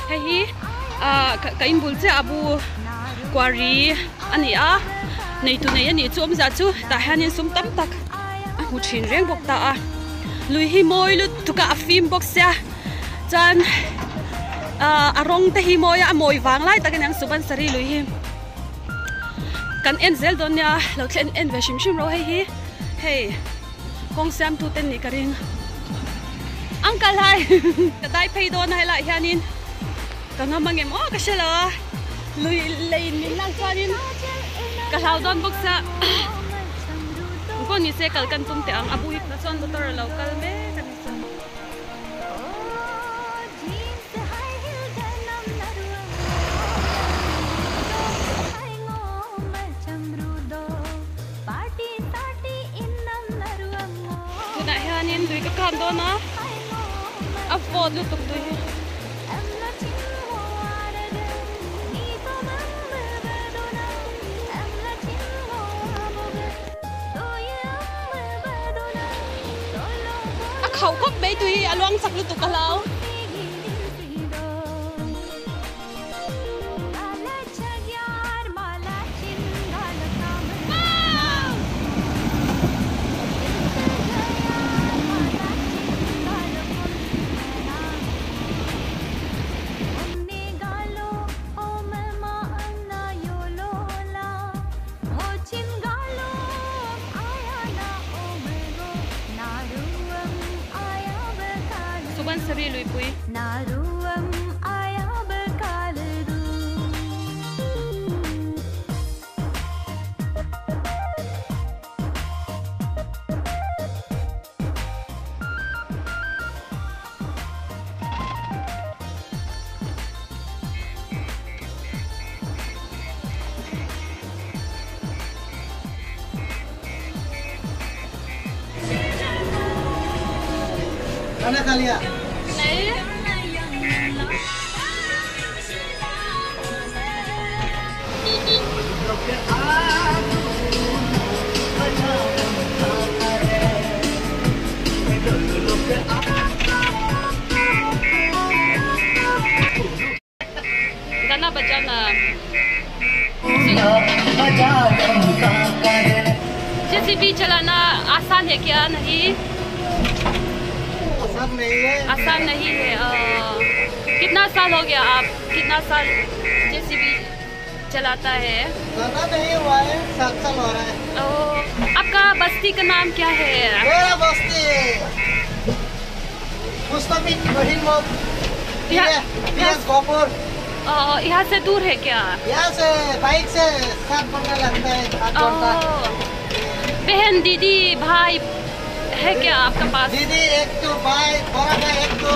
Hei hi ah ka inbul chiah a bu quarry a ni a neitu nei a nih chu awmzia chu tah hianin sum tam tak a hmu thin reng bawk ta a lui hi mawi lutuk a a fim bawk sia chuan ah a rawng te hi mawi a a mawi vang lai tak a niang Subansari lui hi kan en zel dawn nia lo thlen en ve hrim hrim rawh hei hi hei. Kawng siam tu te nih ka ring. Uncle hai ka dai phei dawn a helaiah hianin ka ngam angem aw ka hre lo a lui lei in min lak chuanin ka hlau dawn bawk sia pawh ni se kal kan tum teh ang a bu hi chuan motor a lo kal mek a ni chuan. Tunah hianin lui ka khan dawn a, a vawt lutuk tui hi. A khauh khawp mai tui hi a luang chak lutuk ka hlau. Subansari Luipui. Gana bajana. JCB चलाना आसान है क्या नहीं आसान नहीं है आसान नहीं है आ, कितना साल हो गया आप कितना साल जेसीबी चलाता है ज्यादा नहीं हुआ है सात साल हो रहा है ओ, आपका बस्ती का नाम क्या है मेरा बस्ती यहाँ से दूर है क्या यहाँ से बाइक से सात घंटा लगता है सात घंटा बहन दीदी भाई है क्या आपका पास दीदी एक तो भाई बड़ा भाई एक तो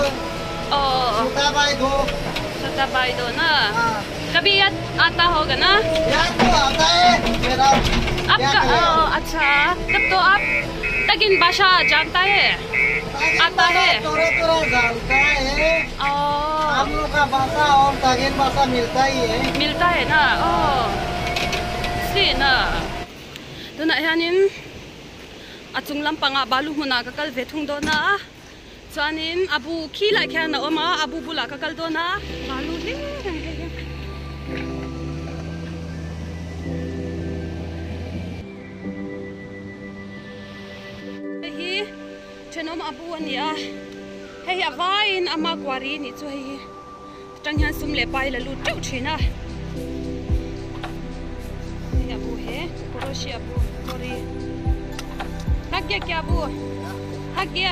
छोटा भाई दो छोटा भाई दो ना हाँ। कभी याद आता होगा ना याद तो आता है मेरा आपका अच्छा तब तो आप तगिन भाषा जानता है आता है थोड़ा थोड़ा जानता है हम लोग का भाषा और तगिन भाषा मिलता ही है मिलता है ना ओ इसलिए ना tunah hianin a chung lampangah balu hmunah ka kal ve thung dawn a chuanin a bu khi lai khian a awm a a bu bulah ka kal dawn a balu hle reng hei hi. Hei hi thenawm a bu a ni a hei hi a vaiin ama quarry a nih chu hei hi atang hian sum leh pai la lut teuh thin a hei a bu he koroshi a bu kori thak ge kya bu thak ge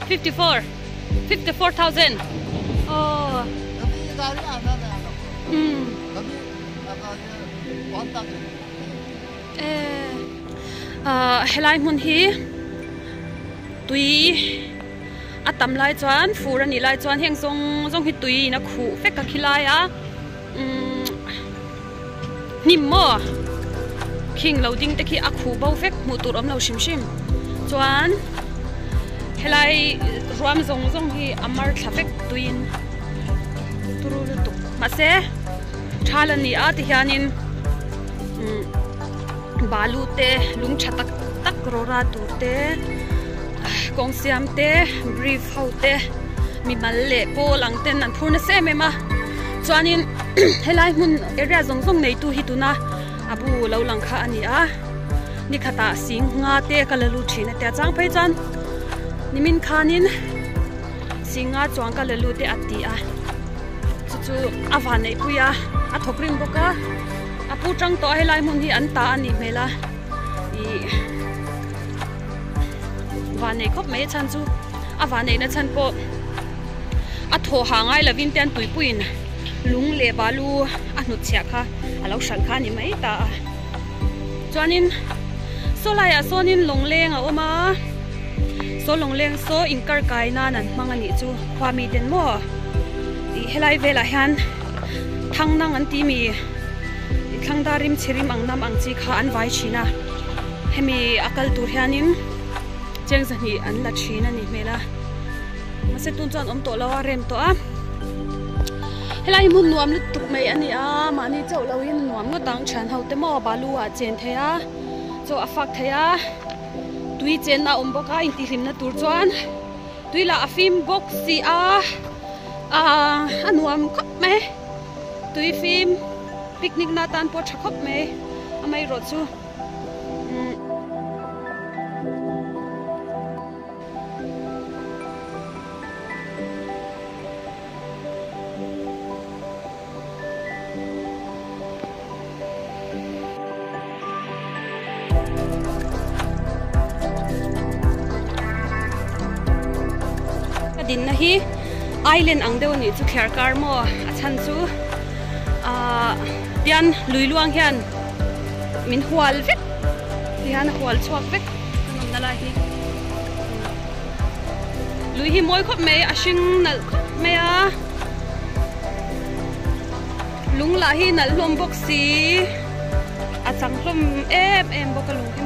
54 54000 oh helai hmun hi tui a tam lai chuan fur a nih lai chuan heng zawng zawng hi tui in a khuh vek a khilai a umm hnim maw khing lo ding te khi a khuh bo vek hmuh tur awm lo hrim hrim chuan helai ruam zawng zawng hi a mar thla vek tuiin turu lutuk mahse thal a ni a ti hianin umm balu te lung tha tak tak rawra tur te. Kawng siam te, brief ho te, Mimal leh pawl ang ten an phur nasa em em a chuanin helai hmun area zawng zawng neitu hi tuna a bu lo lang kha a ni a nikhatah sing nga te ka la lut thin a tia chang phei chuan nimin khanin sing nga chuang ka la lut e a ti a chu chu a van neih pui a a thawk rim bawk a a pu tang tawh a helai hmun hi an ta a nih hmel a ih. Vanneih khawp mai a chhan chu a vanneihna chhan pawh a thaw ha ngai lovin te an tuipuiin lung leh balu a hnut chhiah kha a lo hralh kha a ni mai ta a. Chuanin saw laiah sawnin lawngleng a awm a, saw lawngleng saw inkar kai nan an hmang a nih chu khua miten maw ih helai velah hian thang nang an tih mi thlang dar rim chhe rim ang nam ang chi kha an vai thin a. Hemi a kal tur hianin cheng zahnih an la thin a nih hmel a, mahse tun chuan awm tawh lo a rem tawh a. Helai hi hmun nuam lutuk mai a ni a, mahni chauh lo in nuam ngawt ang thian ho te maw balu ah chen thei a, chaw a fak thei a, tui chenna a awm bawk a intihhlimna tur chuan tui lah a fim bawk si a, aaa a nuam khawp mai tui fim picnic na tan pawh tha khawp mai amaherawhchu. Ka dinna hi island ang deuh a nih chu thliar kar maw a chhan chu ahh tian lui luang hian min hual vek ti hian a hual chhuak vek ka nawmna lai hi lui hi mawi khawp mai a hring nalh khawp mai a lung lah hi nalh hlawm bawk si a chang hlawm em em bawk a lung hi maw.